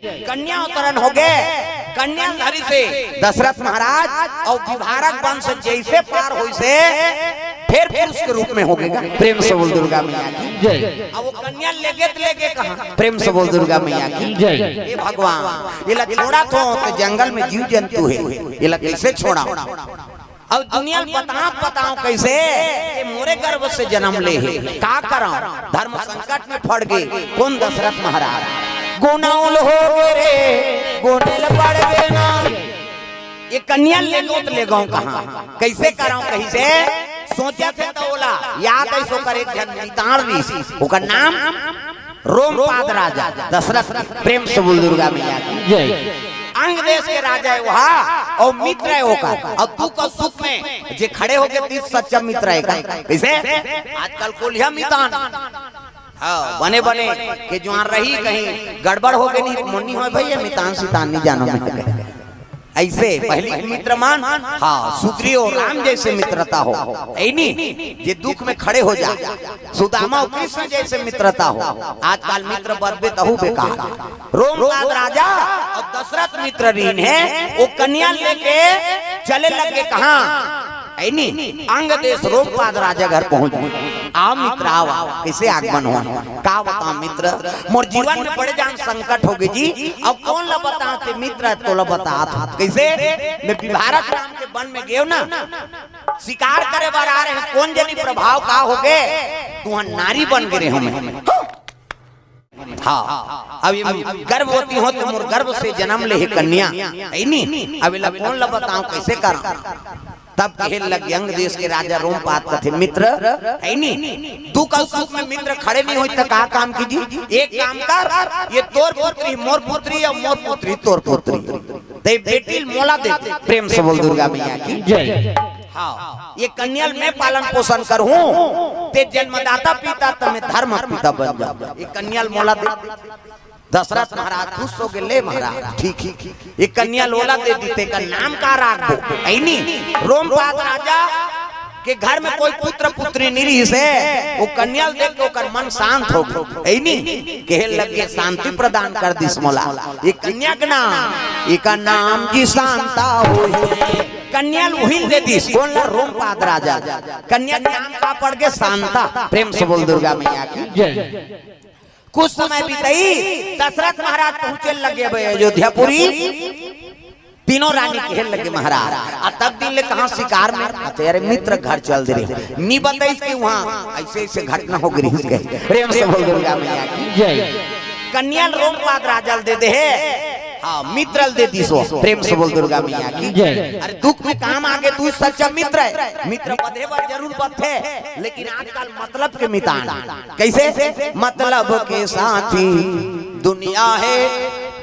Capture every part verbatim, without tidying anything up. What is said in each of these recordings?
कन्या अवतरण होगे, कन्या धरिस हे दशरथ महाराज, अउ विभारक वंश जइसे पार होइस हे, फेर पुरुष के रूप में होगे। प्रेम से बोल दुर्गा मैया की। जय। अब वो कन्या लेगे त लेगे कहाँ? प्रेम से बोल दुर्गा मैया की। जय। हे भगवान, एला छोड़ाथों त जंगल में जीव जंतु हे, एला कइसे छोड़ावं? अब दुनिया ल बतावं, बतावं कइसे कि मोरे गर्भ से जनम ले हे, का करंव? धर्म संकट में पड़ गे। कोन? दशरथ महाराज। गुनाउल होगे रे, गुनेल पड़ गे ना। ये कन्या लेगों त लेगों कहाँ? कइसे करंव? कइसे सोचथे त ओला याद आइस ओकर एक झन मितान रिहिस, ओकर नाम रोमपाद राजा दशरथ। प्रेम से बोल दुर्गा मैया की। जय। अंग देश के राजा हे वहा, अउ मित्र हे ओकर, अउ दुख अउ सुख में जे खड़े होगे तीस सच्चा मित्र हे का। कइसे? आजकल कोलिहा मितान, हाँ, बने बने के जुआर रही, कहीं गड़बड़ होगे नहीं, मोर नइ होय भई, ये मितान सितान नइ जानों मैं। अइसे पहिली के मित्र मन, हाँ, सुग्रीव अउ राम जइसे मित्रता हो, हे नी, जे दुख में खड़े हो जाय। सुदामा अउ कृष्ण जइसे मित्रता हो। आजकल मित्र बदबे तहू बेकार। रोमपाद राजा अउ दशरथ मित्र रिहिन हे, वो कन्या लेके चले लग गे कहाँ? हे नी, अंग देश रोमपाद राजा घर पहुंच गे। आव मित्र, आव, आव, कइसे आगमन होय? का बतावं मित्र, मोर जीवन में बड़े जान संकट होगे जी। अब कोन ला बतावं ते मित्र, तोला बतात हंव। कइसे? मैं विभारक राम के वन में गेंव ना, शिकार करे बर आय रहेंव, कोन जनी प्रभाव का होगे, तुहर नारी बन गे रहेंव मैं। हाँ, अब ये गर्भवती हों त मोर गर्भ से जनम ले हे कन्या, हे नी? अब एला कोन ला बतावं, कइसे करंव? तब कहे लग गे अंग देश के राजा रोमपाद, कथे, मित्र, हे नी, दुख अउ सुख में मित्र खड़े नइ होही त का काम कीही? एक काम कर, ये तोर पुत्री, मोर पुत्री, अउ मोर पुत्री, तोर पुत्री, ते बेटी ल मोला दे दे। प्रेम से बोल दुर्गा मैया की। जय। हाँ, ये कन्या ल मैं पालन पोषण करहूं, ते जन्मदाता पिता, त मैं धर्म पिता बन जाहूं। ये कन्या ल मोला दे। दशरथ महाराज खुश होगे, ले महाराज, ठीक हे, ये कन्या ल ओला दे दिस, तेकर नाम का राखबो? हे नी, रोमपाद राजा के घर में कोई पुत्र पुत्री नइ रिहिस हे, वो कन्या ल देख के ओकर मन शांत होगे, हे नी, कहे लग गे, शांति प्रदान कर दिस मोला। ये कन्या के नाम, एकर नाम जी शांता होही। कन्या ल उही ल दे दिस, कोन ला? रोमपाद राजा। कन्या के नाम का पड़ गे? शांता। प्रेम से बोल दुर्गा मैया की। जय। कुछ समय बीतइस, दशरथ महाराज पहुंचे लग गे भई अयोध्यापुरी। तीनों रानी कहे लग गे, महाराज, अ तक दिन ले कहाँ शिकार में? अ ते, अरे मित्र घर चल दे रहे, नइ बताइस कि वहाँ अइसे अइसे घटना हो गे रिहिस कहे। प्रेम से बोल दुर्गा मैया की। जय। कन्या ल रोमपाद राजा ल दे दे हे, हाँ, मित्र ल दे दिस वो। प्रेम से बोल दुर्गा मैया की। जय। अरे दुख में काम आगे, तू सच्चा मित्र हे। मित्र बधे बर जरूर बधथे, लेकिन आजकल मतलब के मितान। कइसे? मतलब के साथी दुनिया हे,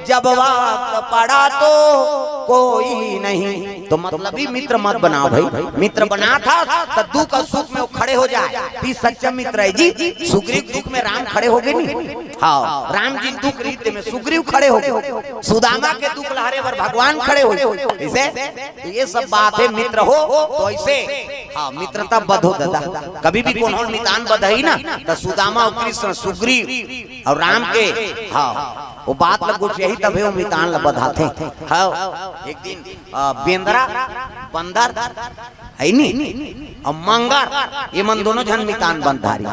जब वक्त पड़ा तो कोई नहीं। तो मतलबी मित्र मत बनाव भई। मित्र बनाथस त दुख अउ सुख में वो खड़े हो जाय। तीस सच्चा मित्र हे जी। सुग्रीव दुख में राम खड़े होगे नी। हाँ, राम जी दुख रिहिस तेमे सुग्रीव खड़े होगे। सुदामा के दुख ल हरे बर भगवान खड़े होगे। कइसे? तो ये सब बात हे मित्र हो, तो अइसे, हाँ, मित्रता बधो दादा। कभी भी कोनो मितान बधही ना, त सुदामा अउ कृष्ण, सुग्रीव अउ राम के, हाँ, वो बात ल गोठियाही तभे वो मितान ल बधाथे। हाँ, एक दिन, अ, बेंदरा, बंदर, हे नी, अउ मंगर, ये मन दोनों झन मितान बंधारी।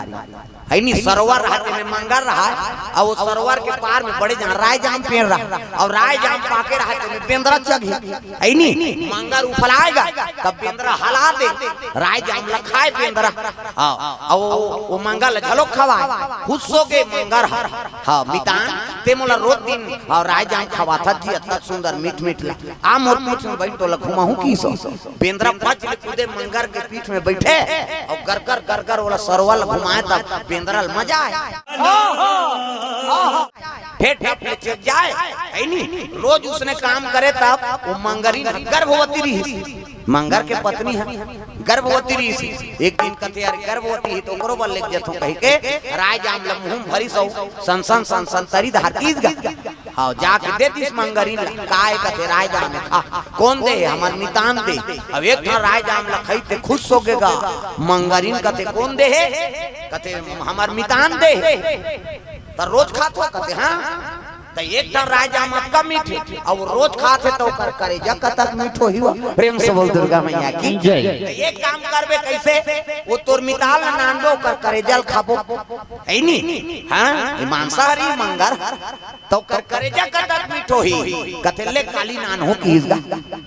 हे नी, सरोवर रहा, तेमे मंगर रहा, अउ वो सरोवर के पार में बड़े जान रायजाम पेड़ रहा, अउ रायजाम पाके रहा, तेमे बेंदरा चघही। हे नी, मंगर उफलाय गा, तब बेंदरा हला दे, रायजाम ल खाय बेंदरा। हाँ, अउ वो, वो मंगर ल घलो खवाय, खुश होगे मंगर ह। हाँ, मितान, ते मोला रोज दिन, हाँ, रायजाम खवाथस जी, अतका सुंदर मीठ मीठ ला। आ मोर पीठ में बइठ, तोला घुमाहूं कइसे? बेंदरा पच ले कूदे मंगर के पीठ में बइठे, अउ गरगर गरगर ओला सरोवर ल घुमाय, तब बेंदरा ल मजा आय। फेर ढप ले चल जाय, हे नी? रोज उसने काम करे, तब वो मंगरिन गर्भवती रिहिस। मंगर के पत्नी ह, गर्भवती रिहिस। एक दिन कथे, "अरे, गर्भवती हे त ओकरो बर लेके जथों," कहिके रायजाम ल मुंह म भरिस अउ सन सन सन सन तरी धार तीज गा। हाँ, जाके दे दिस मंगरिन ला। "काय?" कथे, "रायजाम हे, खा।" "कोन दे हे?" "हमर मितान दे।" अब एक ठन रायजाम ल खइस ते खुश होगे गा। मंगरिन कथे, "कोन दे हे?" कथे, "हमर मितान दे हे।" "त रोज खाथो?" कथे, "हाँ।" त एक ठन राय जाम अतका मीठ हे, अउ रोज खात हे त ओकर करेजा कतक मीठ होही वो। प्रेम से बोल दुर्गा मैया की जय। त एक काम करबे, कइसे? वो तोर मितान ल नानबो, ओकर करेजा ल खाबो, हे नी? हाँ, ये मांसाहारी मंगर, त ओकर करेजा कतक मीठ होही। कथे ले काली नानहूं किहिस गा,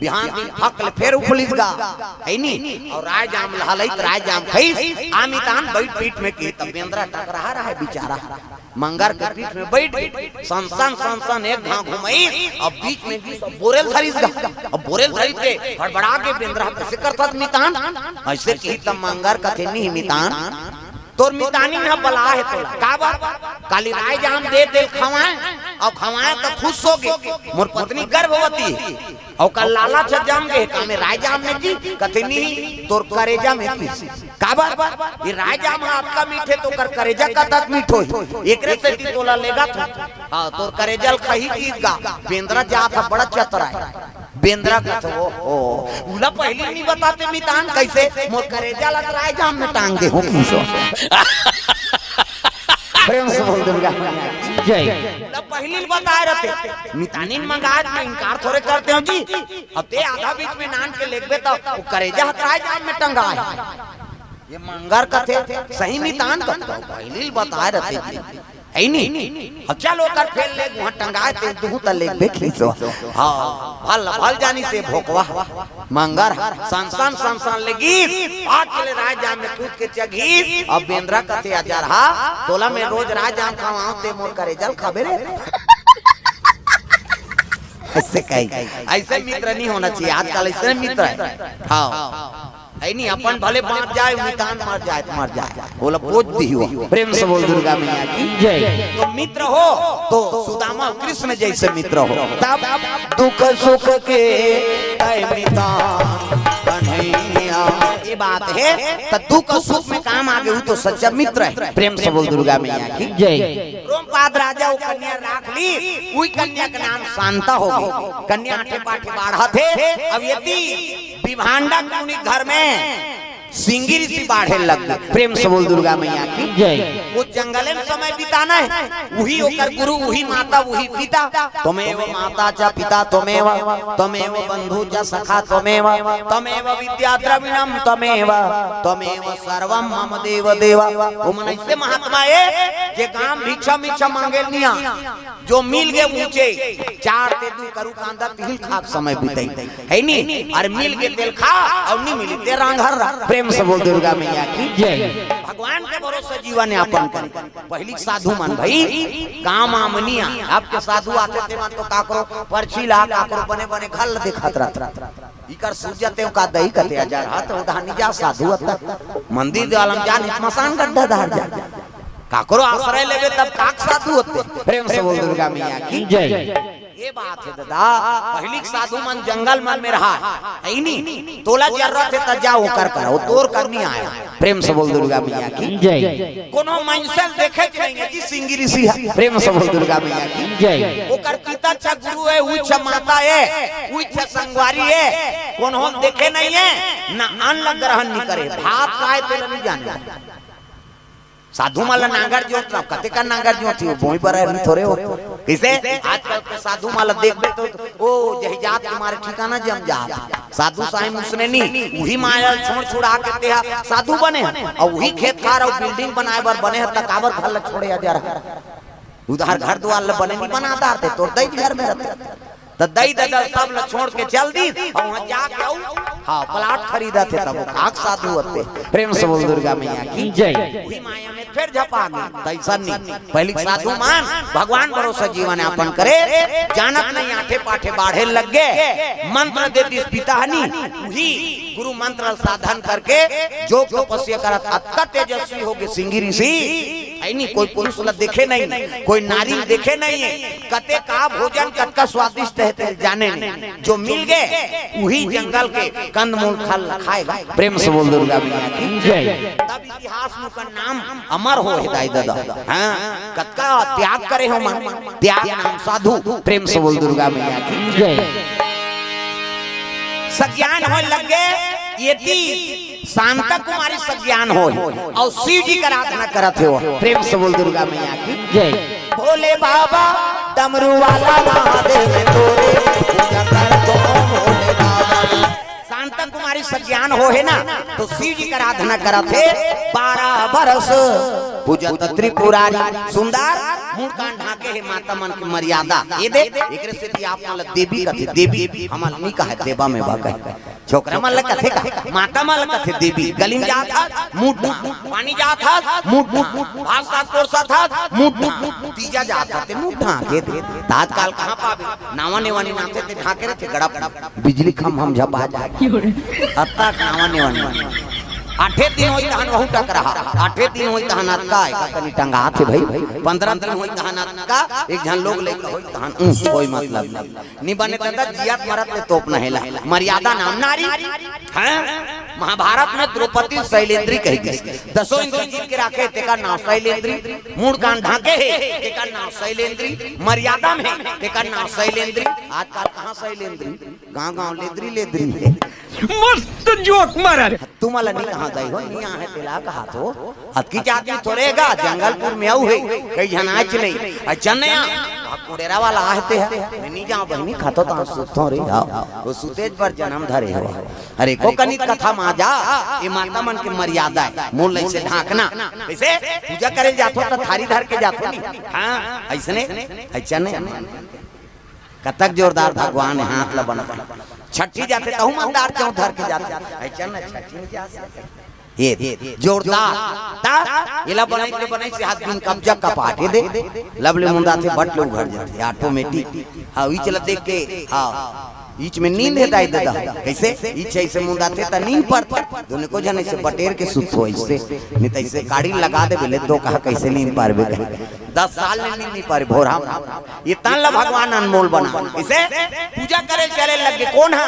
बिहान दिन फक ले फेर उफलिस गा, हे नी? अउ राय जाम ल हलई त राय जाम खइस, आ मितान बइठ पीठ में किहिस, त बेंदरा टकराहा रहय बिचारा। मंगर के पीठ में बइठ गे, सनसन सनसन एक घांव घुमइस, अब बीच में गिस, अब बोरेल धरिस गा, अब बोरेल धरिस के हड़बड़ा के बेंदरा कइसे करथस मितान, अइसे किहिस त मंगर कथे नहीं मितान, तोर मितानिन ह बलाहे तोला, काबर? काली राय जाम दे तेल खवाए, अउ खवाए त खुश होगे, मोर पत्नी गर्भवती हे, अउ का लालच जम गे हे, का में राय जाम में जी, कथे नहीं, तोर करेजा में किहिस। काबर? ये राय जाम ह अतका मीठ हे, त ओकर करेजा कतक मीठ होही। एकरे सेती तोला लेगत हंव। हाँ, तोर करेजा ल खाही किहिस गा, बेंदरा जात ह बड़ा चतरा हे। बेंदरा कथे, "ओ, ओ, उला पहिली नहीं बताते मितान, कइसे मोर करेजा ल त राय जाम में टांग देहूं किहिस वो।" प्रेम से बोल दुर्गा मैया की जय। उला पहिली ल बताए रहते, मितानिन मंगात में इनकार थोरे करते हंव जी। अब ते आधा बीच में नान के लेगबे त वो करेजा ह त राय जाम में टंगाए हे। ये मंगर कथे, सही मितान कथे, पहिली ल बताए रहते जी, हे नी? अब चल ओकर फेर ले, उहां टंगाए ते दुहूं त लेगबे किहिस वो। हाँ, भल, भल जानिस हे भोकवा। मंगर सनसन सनसन ले गिस, आके ले राय जाम में कूद के चघिस। अब बेंदरा कथे, "अजरहा, तोला में रोज राय जाम खवाहूं, ते मोर करेजा ल खाबे रे।" अइसे कही, अइसे मित्र नहीं होना चाहिए, आजकल अइसे मित्र हे। हाँ, हे नी, अपन भले बांच जाए, मितान मर जाए त मर जाए, ओला बोझ दिही वो। प्रेम से बोल दुर्गा मैया की जय। त मित्र हो, त सुदामा अउ कृष्ण जइसे मित्र हो, तब दुख सुख के तय मितान कन्हैया। ये बात हे, त दुख सुख में काम आगे हो त सच्चा मित्र हे। प्रेम से बोल दुर्गा मैया की जय। रोमपाद राजा वो कन्या राख लिस, उही कन्या के नाम शांता होगे। कन्या आठे पाठे बाढ़त हे, अब एती विभांडक मुनि घर में सिंगी ऋषि बाढ़े लग गे। प्रेम से बोल दुर्गा मैया की जय। वो जंगले में समय बिताना हे, उही ओकर गुरु, उही माता, उही पिता। त्वमेव माता च पिता त्वमेव, त्वमेव बंधु च सखा त्वमेव, त्वमेव विद्या द्रविणम त्वमेव, त्वमेव सर्वम मम देव देव। वो मन अइसे महात्मा हे, जे गांव भिक्षा मिच्छा मांगे ल नइ आय। जो मिल गे ऊंचे, चार ते दू करू कांदा तिहिल खाक समय बितई, हे नी? अउ मिल गे तेल खा, अउ नइ मिली ते रांघर रह। प्रेम से बोल दुर्गा मैया की जय। भगवान के भरोसे जीवन यापन करे। पहिली के साधु मन भई, काम आमनी आ, अब के साधु आथे ते मन तो काकरो परछी ला, काकरो बने बने घर ल देखत रहत। इकर सूझ जाते का दई कते हजार हाथ उधानी जा साधु अत्ता। मंदिर दीवाल म जा, नहीं मसान गड्ढा धार जा। काकरो आश्रय लेबे तब काक साधु होते। प्रेम से बोल दुर्गा मैया की जय। ये बात हे दादा, पहिली के साधु मन जंगल मन में रहा, हे नी? तोला जरूरत हे त जा ओकर करा, वो तोर कर नइ आय। प्रेम से बोल दुर्गा मैया की जय। कोनो मइनसे ल देखे के नहीं हे कि सिंगी ऋषि हे। प्रेम से बोल दुर्गा मैया की जय। ओकर पिता छ गुरु हे, उही छ माता हे, उही छ संगवारी हे, कोनो ल देखे नहीं हे, न अन्न ग्रहण नइ करे, भात काय तेला नइ जाने। साधु मन ल नांगर जोत रहा, कते का नांगर जोत ही, बोई बर आय थोरे हो। कइसे? आजकल के साधु मन ल देखबे तो, ओ, जही जात के मारे ठिकाना जम जात। साधु साईं मुसने नी, उही माया ल छोड़ छुड़ा के तेहा साधु बने हे, अउ उही खेत खार अउ building बनाए बर बने हे, त काबर घर ल छोड़े आ जा रहा? उधार घर दुवार ल बने नइ बना डारते, तोर दई घर में रहते। त दई ददा सब ल छोड़ के चल दी, अउ वहां जाके अउ, हाँ, plot खरीदत हे, तब वो काक साधु होते। प्रेम से बोल दुर्गा मैया की जय। उही माया में फेर झपा गे, त अइसन नइ। पहिली के साधु मन भगवान भरोसे जीवन यापन करे, जानत नहीं आठे पाठे बाढ़े लग गे, मंत्र दे दिस पिता हनी, उही गुरु मंत्र साधन करके जोग तपस्या करत अतका तेजस्वी होगे सिंगी ऋषि, हे नी? कोई पुरुष ल देखे नहीं, कोई नारी ल देखे नहीं हे, कते का भोजन कतका स्वादिष्ट हे तेल जाने नहीं। जो मिल गे उही जंगल के कंदमूल खल ल खाए गा। प्रेम से बोल दुर्गा मैया की जय। तब इतिहास में ओकर नाम अमर हो हे दाई ददा। हाँ, कतका त्याग करे हो मन, त्याग नाम साधु। प्रेम से बोल दुर्गा मैया की जय। सज्ञान होय लग गे, एती शांता कुमारी सज्ञान होय, अउ शिव जी के आराधना करत हे वो। प्रेम से बोल दुर्गा मैया की जय। भोले बाबा, डमरू वाला महादेव तोरे पूजा करथों भोले बाबा। शांता कुमारी सज्ञान होहे ना, तो शिव जी के आराधना करत हे बारह बरस। पूजत त्रिपुरारी सुंदर, मुड़ कान ढांके हे माता मन के मर्यादा। ये दे, एकरे सेती आप मन ला देवी कथे, देवी हमन नी कहे, देवा में बा कहे। छोकरा मन ला कथे का, माता मन ला कथे देवी। गली में जात हस, मुड़ ढांक, पानी जात हस, मुड़ ढांक, भात साग परोसत हस, मुड़ ढांक, तीजा जात हस, ते मुड़ ढांक, ये दे। त आजकाल कहाँ पाबे? नावा नेवानी नाथे ते ढांके रथे गड़प। बिजली खम हम झपा जाए। अत्ता नावा नेवानी। आठे दिन होई तहन वहू टकराहा। आठे दिन होई तहन अतका, एका कनी टंगात हे भाई। पंद्रह दिन होई तहन अतका, एक झन लोग लइका होई तहन, उं, कोई मतलब नहीं। नी बने त जियत मरत ले तोपना हे ला। मर्यादा नाम नारी। हैं? महाभारत में द्रौपदी शैलेंद्री कही गई। दसों इंद्री जीत के राखे, तेकर नाम शैलेंद्री। मुड़ कान ढांके हे, तेकर नाम शैलेंद्री। मर्यादा में, तेकर नाम शैलेंद्री। आजकल कहाँ शैलेंद्री? गांव गांव लेदरी लेदरी हे। मस्त जोक मारा रे। तुमला नी कहा दाई हो, नी आहे तेला कहा तो। अतकी जात में थोरे गा, जंगलपुर में आऊ हे, कई झन आच नहीं। अच्छा नया, कुड़ेरा वाला आहे ते हे। मैं नी जाऊं बहिनी, खातो तो सुतो रे, हाँ। वो सुतेज पर जन्म धरे हो। अरे को कनित कथा मा जा, ये माता मन के मर्यादा हे। मुड़ लइसे ढांकना। कइसे? पूजा करे जाथो त थारी धर के जाथो नी। हाँ, अइसने, अच्छा नहीं। कतक जोरदार भगवान हे, हाथ ला बना। छठी जाथे तहू मन दार चौं धर के जाथे। अइसन न छठी में जा सकथे। ये जोरदार। ता एला बनाई के बनाई से हाथ दिन कब्जा कपाटे दे। लवली मुंदाथे बट ले उघर जाथे, automatic। हाँ, ईच ला देख के, हाँ, ईच में नींद हे दाई ददा। कइसे? ईच अइसे मुंदाथे त नींद परथे। दुनो को झन अइसे बटेर के सुत हो अइसे। नहीं त अइसे काड़ी लगा दे बोले तो कहा कइसे नींद पारबे कहे। दस साल ले नींद नहीं पारे भोरहा। ये तन ला भगवान अनमोल बना। कइसे? पूजा करे चले लगे। कोन हा?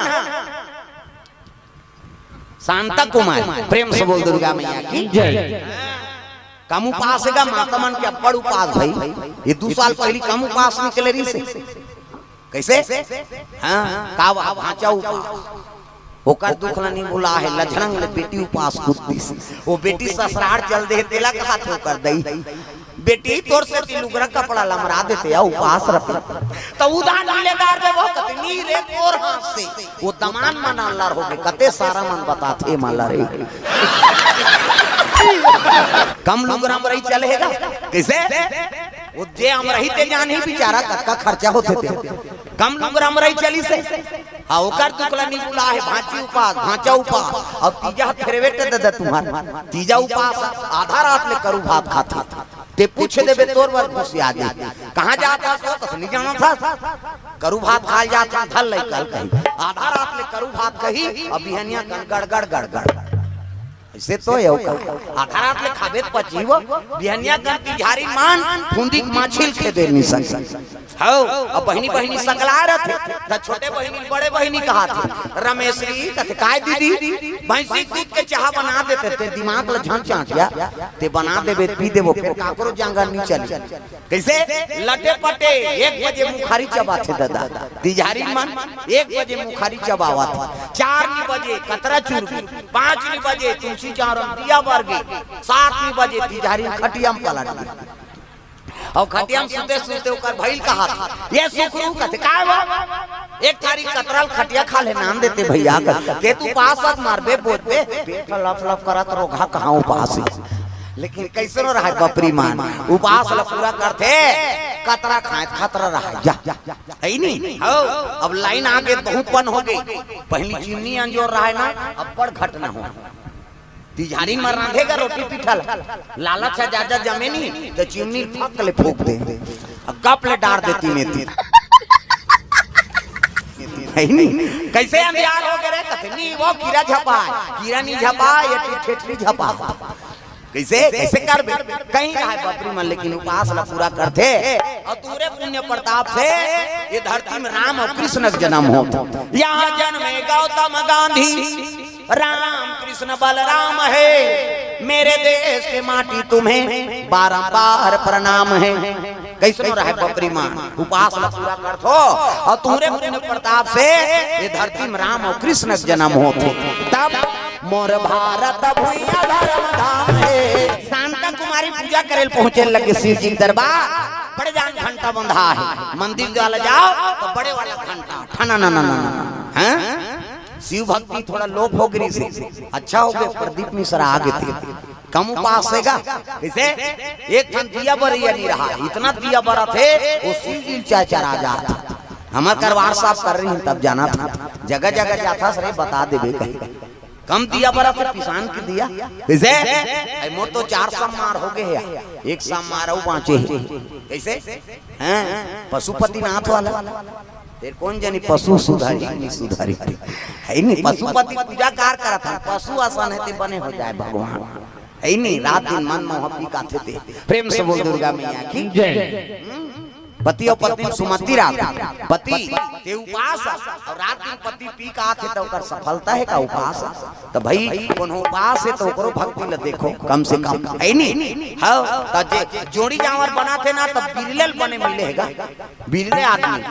शांता कुमारी। प्रेम से बोल दुर्गा मैया की जय। कम उपास हे गा, माता मन के अब्बड़ उपास भाई। ये दू साल पहिली कम उपास निकले रहिसे। कइसे? हाँ, का वा-, भांचा उपास। ओकर दुख ला नी भुला हे, लझरंग ले बेटी उपास कूद दिस। वो बेटी ससरार चल दे, तेला कहाथे ओकर दई। बेटी, तोर सेती लुगरा कपड़ा लमरा देते, अउ उपास रखे। त उधार मिले दार दे, वो कते नी रे तोर हाथ से। वो दमान मन अल्लर होगे, कते सारा मन बताथे मला रे। कम लुगरा म रही चले हे गा। कइसे? वो जे अमरही ते जानही बिचारा, कतका खर्चा होथे ते। कम लुगरा म रही चलिसे। हाँ, ओकर दुख ला नी भुला हे, भांची उपास, भांचा उपास। अब तीजा फेरवेट दे दे तुम्हार। तीजा उपास, आधा रात ले करू भात खाथे। ते पूछ देबे तोर बर घुसिया दे। कहाँ जात हस? कस नी जानत हस। करू भात खाल जात हस, धर लइका ल कही। आधा रात ले करू भात कही, अब बिहनिया कन गड़गड़ गड़गड़। अइसे तो हे का। आधा रात ले खाबे त पची वो, बिहनिया कन तिझारी मान, फुंदी के माछिल खेदे नी सके। हव, अब बहिनी बहिनी सकला रथे, त छोटे बहिनी बड़े बहिनी कहाथे। रमेशरी कथे, "काय दीदी, भैंसी के दूध के चाहा बना देते, ते दिमाग ल झन चाटिया, ते बना देबे, पी देबो, फेर काकरो जांगर नी चली।" कइसे? लटे पटे एक बजे मुखारी चबाथे ददा, तिझारी मन एक बजे मुखारी चबावत, चार नी बजे कतरा चुरगी, पाँच नी बजे तुलसी चौरम दिया बरगे, सात नी बजे तिझारी खटिया म पलट गे। अउ खटिया म सुते सुते ओकर भइल कहाथे, "ये सुखरू," कथे, "काय वो?" "एक थारी कतरा ल खटिया खा ले नान देते भइया," कथे, "के तू उपास अस मारबे बोझबे, पेट ह लप लप करत रोगहा कहाँ उपास हे।" लेकिन कइसनो रहय बपरी मान, उपास ल पूरा करथे, कतरा खाय त खतरा रहय, जा, हे नी? हव, अब लाइन आगे बहुत पन होगे, पहिली चिमनी अंजोर रहय ना, अब्बड़ घटना हो। तिझारी म रांधे गा रोटी पीठा ल, लालच ह जादा जमे नी, त चिमनी ल फक ले फूंक दे, अउ कप ले डार दे तीने तीर। हे नी? कइसे अंधियार होगे रे? कथे, "नी, वो कीरा झपाय, कीरा नी झपाय, ये ठेठरी झपाय।" कइसे, कइसे करबे? कहीं रहय बपरी मन, लेकिन उपास ल पूरा करथे, अउ तोरे पुण्य प्रताप से ये धरती म राम अउ कृष्ण के जनम होत। यहाँ जन्मे गौतम गांधी, राम कृष्ण बलराम है, मेरे देश के माटी तुम्हें बारंबार प्रणाम है। कइसनो रहय बपरी मान, उपास ल पूरा करथो, अउ तोरे पुण्य प्रताप से ये धरती म राम अउ कृष्ण के जनम होथे। तब मोर भारत भुइयां धर्म धाम हे। शांता कुमारी पूजा करे ल पहुंचे लगे शिव जी के दरबार। बड़े जान घंटा बंधा हे, मंदिर वाला जाओ तो बड़े वाला घंटा, ठना ना ना ना ना, हैं? शिव भक्ति थोड़ा लोप हो गिस हे, अच्छा हो गे, प्रदीप मिश्रा आ गे थे। कम उपास हे गा, कइसे? एक ठन दिया बरइया नइ रहा, इतना दिया बरत हे, वो शिव जी चरचरा जात हे। हमर करवार साफ कर रही, तब जाना था, जगह जगह जाथस रे, बता देबे कहीं। कम दिया बरत हे, पिसान के दिया। कइसे? अरे मोर तो चार सौ मार हो गे हे, एक सौ मार अउ बाँचे हे। कइसे? हैं? पशुपतिनाथ वाला। फेर कोन जनी पशु सुधारी, नइ सुधारी। हे नहीं, पशुपति पूजा कार करत हे, पशु असन हे ते बने हो जाए भगवान। हे नहीं, रात दिन मन मोह पी के आथे ते। प्रेम से बोल दुर्गा मैया की जय। पति अउ पत्नी सुमति रात, पति ते उपास अउ रात दिन पति पी के आथे त ओकर सफलता हे का उपास? त भाई कोनो उपास हे त ओकरो भक्ति ल देखो कम से कम, हे नहीं? हाँ, त जे जोड़ी जांवर बनाथे ना त बिरले ल बने मिले हे गा, बिरले आदमी।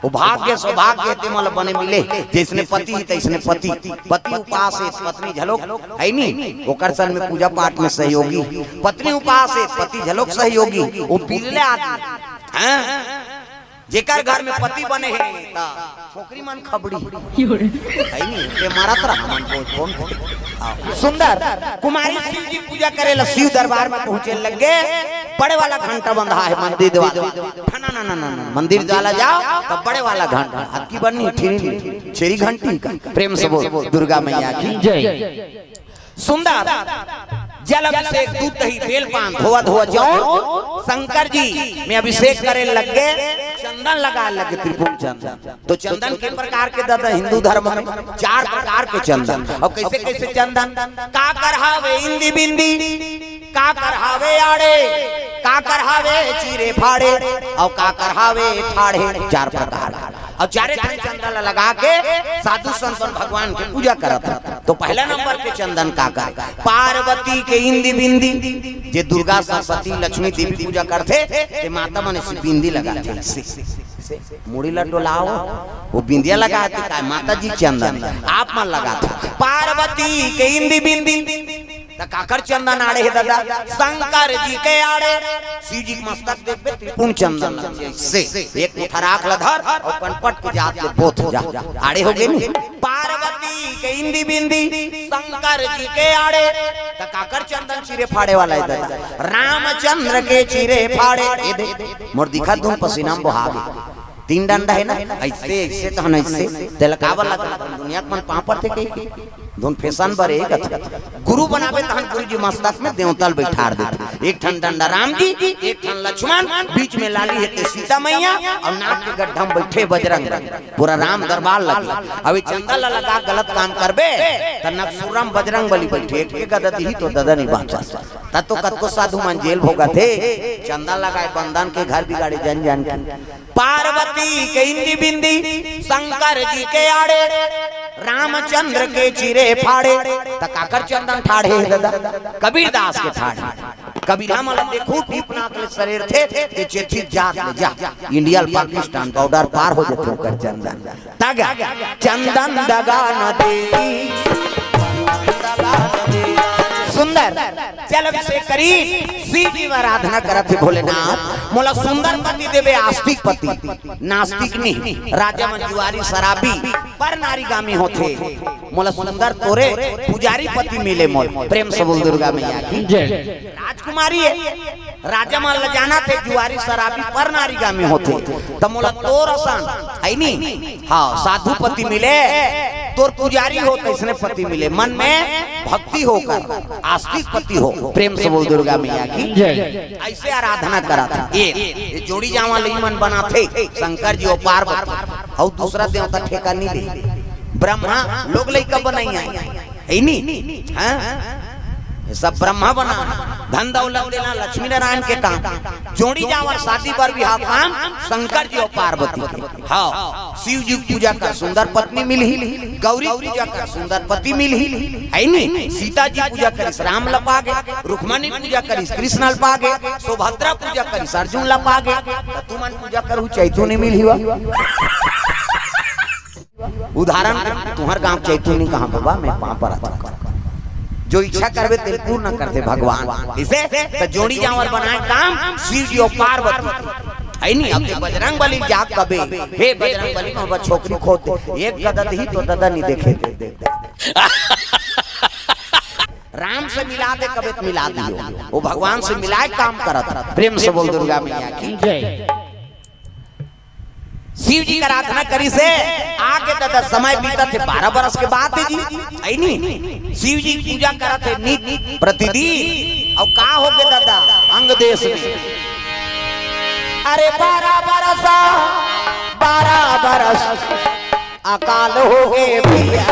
वो भाग्य सौभाग्य हे ते मन ल बने मिले, जइसने पति तइसने पति, पति उपास हे पत्नी घलोक, हे नहीं? ओकर संग में पूजा पाठ में सहयोगी, पत्नी उपास हे पति घलोक सहयोगी, वो बिरले आदमी। हैं? जेकर घर में पति बने हे, त छोकरी मन खबड़ी। हे नहीं, ते मारत रहा मन को, कौन को? हाँ। सुंदर कुमारी शिव जी पूजा करे ला शिव दरबार में पहुंचे लग गे। बड़े वाला घंटा बंधा हे मंदिर द्वार। ठना ना ना ना ना, मंदिर द्वार ला जाओ, तब बड़े वाला घंटा। अतकी बनी, ठिरी, छेरी घंटी का। प्रेम से बोल दुर्गा मैया की जय। सुंदर जल अभिषेक, दूध दही बेल पान धोवा धोवा जौन शंकर जी में अभिषेक करे लग गे, चंदन लगाए लग गे, त्रिपुंड चंदन। तो चंदन के प्रकार के दादा हिंदू धर्म में चार प्रकार के चंदन। अउ कइसे कइसे चंदन? काकर हावे इंदी बिंदी, काकर हावे आड़े, काकर हावे चीरे फाड़े, अउ काकर हावे ठाढ़े। चार प्रकार। अउ चारे ठन चंदन ल लगा के साधु संत मन भगवान के पूजा करत हे। तो पहला नंबर के चंदन काकर? पार्वती के इंदी बिंदी। जे दुर्गा सरस्वती लक्ष्मी देवी पूजा करथे, ते माता मन अइसे बिंदी लगाथे, अइसे मुड़ी ला डोलाओ, वो बिंदिया लगाथे। काय माता जी चंदन आप मन लगाथे। पार्वती के इंदी बिंदी। त काकर चंदन आड़े हे दादा? शंकर जी के आड़े। शिव जी के मस्तक देखबे, त्रिपुंड चंदन लग जाए। से एक मुठा राख ल धर अउ कनपट के जात ले बोथ जा। आड़े हो गे नहीं? पार्वती के इंदी बिंदी, शंकर जी के आड़े। त काकर चंदन चीरे फाड़े वाला हे दादा? रामचंद्र के चीरे फाड़े। ए दे, मोर दिखत धुन पसीना में बोहा गे। तीन डंडा हे ना, अइसे, अइसे तहन अइसे, तेला काबर लगा? दुनिया के मन पाँव परथे कहिके। धुन फैशन बर एक अच्छा। गुरु बनाबे तहन गुरु जी मस्तक में देवता ल बइठार देथे। एक ठन डंडा राम जी, एक ठन लक्ष्मण, बीच में लाली हे ते सीता मैया, अउ नाक के गड्ढा में बइठे बजरंग बली। पूरा राम दरबार लगे। अभी चंदा ला लगा गलत काम करबे, त नकसुरम बजरंग बली बइठे, एक के गदा दिही तो ददा नहीं बाँचस। त तो कतको साधु मन जेल भोगथे, चंदा लगाए बंदन के घर बिगाड़े जन जन के। पार्वती के इंदी बिंदी, शंकर जी के आड़े, रामचंद्र के चीरे फाड़े। त काकर चंदन ठाढ़े हे दादा? कबीरदास के ठाढ़े। कबीरा मन ल देखू, टीप नाक ले सरेरथे, ते चेथी जात ले जा। इंडिया ल पाकिस्तान बॉर्डर पार हो जथे ओकर चंदन। तगा चंदन दगा न दे। सुंदर जल अभिषेक करी, शिव जी में आराधना करत हे भोलेनाथ। मोला सुंदर पति देबे, आस्तिक पति, नास्तिक नहीं। राजा मन जुआरी शराबी, पर नारीगामी होथे। मोला सुंदर तोरे पुजारी पति मिले मोल। प्रेम से बोल दुर्गा मैया की जय। राजकुमारी हे, राजा मन ल जानथे जुआरी शराबी पर नारीगामी होथे। त मोला तोर असन, हे नी? हाँ, साधु पति मिले, तोर पुजारी हो तइसने पति मिले, मन में भक्ति होकर, आस्तिक पति हो। प्रेम से बोल दुर्गा मैया की जय। अइसे आराधना करत हे। ए, ए जोड़ी जांवर लई मन बनाथे, शंकर जी अउ पार्वती, अउ दूसरा देवता ठेका नइ ले। ब्रह्मा लोग लइका बनइया हे नी? हाँ? ये सब ब्रह्मा बना, धन दौलत देना लक्ष्मी नारायण के काम। जोड़ी जांवर शादी बर बिहाव काम शंकर जी अउ पार्वती के। हाँ, शिव जी पूजा कर, सुंदर पत्नी मिलही, गौरी पूजा कर, सुंदर पति मिलही, हे नी? सीता जी पूजा करिस, राम ल पागे, रुक्मणी पूजा करिस, कृष्ण ल पागे, सुभद्रा पूजा करिस, अर्जुन ल पागे। त तुमन पूजा करहू, चैतू नइ मिलही वा। उदाहरण, तुंहर गांव चैतू नइ कहां बाबा, मैं पांव परत हंव। जो इच्छा करबे, तेल पूर्ण करथे भगवान। इसे त जोड़ी जांवर बनाए काम शिव जी अउ पार्वती। है नी, अब ते बजरंग बली जा कबे, "हे बजरंग बली, मोर बर छोकरी खोज दे।" एक गदद ही तो ददा नहीं देखे दे। राम से मिला दे, कबे त मिला दियो। वो भगवान से मिलाए काम करत। प्रेम से बोल दुर्गा मैया की। जय। शिव जी का आराधना करिस हे, आके ददा समय बीतत हे, बारह बरस के बात हे जी, है नी? शिव जी पूजा करत हे नित प्रतिदिन। अउ का होगे ददा, अंग देश में, अरे बारह बरस, बारह बरस अकाल होगे भैया।